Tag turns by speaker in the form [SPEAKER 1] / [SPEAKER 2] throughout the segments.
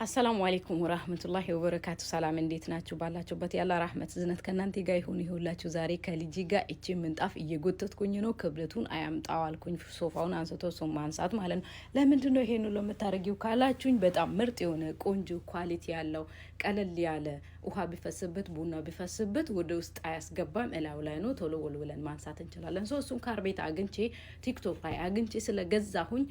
[SPEAKER 1] السلام عليكم ورحمة الله وبركاته። ሰላም እንዴት ናችሁ? ባላችሁበት የአላህ ራህመት እዝነት ከእናንተ ጋር ይሁን። ይሁላችሁ። ዛሬ ከልጄ ጋር እቺ ምንጣፍ እየጎተትኩኝ ነው። ክብደቱን አያምጣው አልኩኝ። ሶፋውን አንስቶ እሱን ማንሳት ማለት ነው። ለምንድን ነው ይሄን ሁሉ የምታደርጊው ካላችሁኝ፣ በጣም ምርጥ የሆነ ቆንጆ quality ያለው፣ ቀለል ያለ፣ ውሃ ቢፈስበት ቡና ቢፈስበት ወደ ውስጥ አያስገባም። እላዩ ላይ ነው። ቶሎ ወልውለን ማንሳት እንችላለን። So እሱን carpet አግኝቼ፣ ቲክቶክ ላይ አግኝቼ ስለገዛሁኝ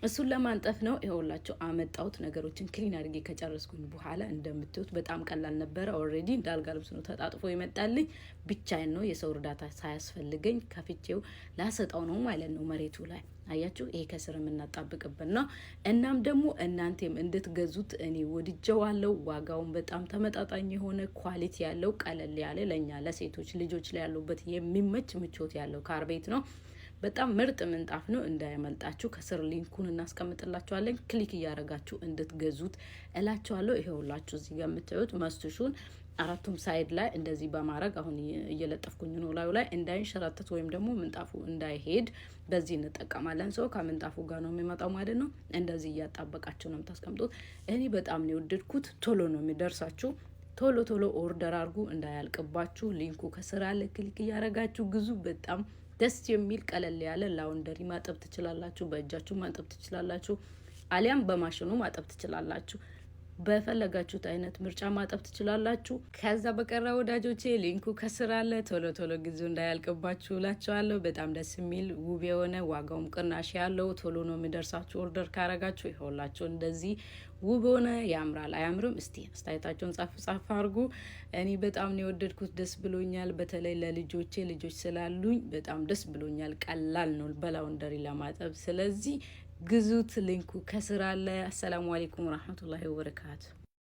[SPEAKER 1] እሱን ለማንጠፍ ነው። ይኸውላችሁ አመጣሁት። ነገሮችን clean አድርጌ ከጨረስኩኝ በኋላ እንደምታዩት በጣም ቀላል ነበረ። Already እንደ አልጋ ልብስ ነው ተጣጥፎ የመጣልኝ። ብቻዬን ነው፣ የሰው እርዳታ ሳያስፈልገኝ ከፍቼው ላሰጣው ነው ማለት ነው መሬቱ ላይ። አያችሁ፣ ይሄ ከስር የምናጣብቅበት ነው። እናም ደግሞ እናንተም እንድትገዙት እኔ ወድጀዋለሁ። ዋጋውን በጣም ተመጣጣኝ የሆነ፣ quality ያለው፣ ቀለል ያለ፣ ለእኛ ለሴቶች ልጆች ላይ ያሉበት የሚመች ምቾት ያለው carpet ነው። በጣም ምርጥ ምንጣፍ ነው፣ እንዳያመልጣችሁ። ከስር link ኡን እናስቀምጥላችኋለን። Click እያደረጋችሁ እንድትገዙት እላችኋለሁ። ይሄውላችሁ እዚህ ጋር የምታዩት መስቱሹን አራቱም side ላይ እንደዚህ በማድረግ አሁን እየለጠፍኩኝ ነው። ላዩ ላይ እንዳይንሸራተት ወይም ደግሞ ምንጣፉ እንዳይሄድ በዚህ እንጠቀማለን። So ከምንጣፉ ጋር ነው የሚመጣው ማለት ነው። እንደዚህ እያጣበቃችሁ ነው የምታስቀምጡት። እኔ በጣም ነው የወደድኩት። ቶሎ ነው የሚደርሳችሁ። ቶሎ ቶሎ order አድርጉ እንዳያልቅባችሁ። Link ኡ ከስር አለ። Click እያረጋችሁ ግዙ። በጣም ደስ የሚል ቀለል ያለ፣ laundry ማጠብ ትችላላችሁ፣ በእጃችሁ ማጠብ ትችላላችሁ፣ አሊያም በማሽኑ ማጠብ ትችላላችሁ። በፈለጋችሁት አይነት ምርጫ ማጠብ ትችላላችሁ። ከዛ በቀረ ወዳጆቼ link ኡ ከስር አለ። ቶሎ ቶሎ ግዙ እንዳያልቅባችሁ እላችኋለሁ። በጣም ደስ የሚል ውብ የሆነ፣ ዋጋውም ቅናሽ ያለው፣ ቶሎ ነው የሚደርሳችሁ order ካረጋችሁ። ይኸውላችሁ እንደዚህ ውብ ሆነ። ያምራል አያምርም? እስቲ አስተያየታችሁን ጻፍ ጻፍ አድርጉ። እኔ በጣም ነው የወደድኩት፣ ደስ ብሎኛል። በተለይ ለልጆቼ፣ ልጆች ስላሉኝ በጣም ደስ ብሎኛል። ቀላል ነው በ laundry ለማጠብ። ስለዚህ ግዙት። Link ኡ ከስር አለ። السلام عليكم ورحمة الله وبركاته።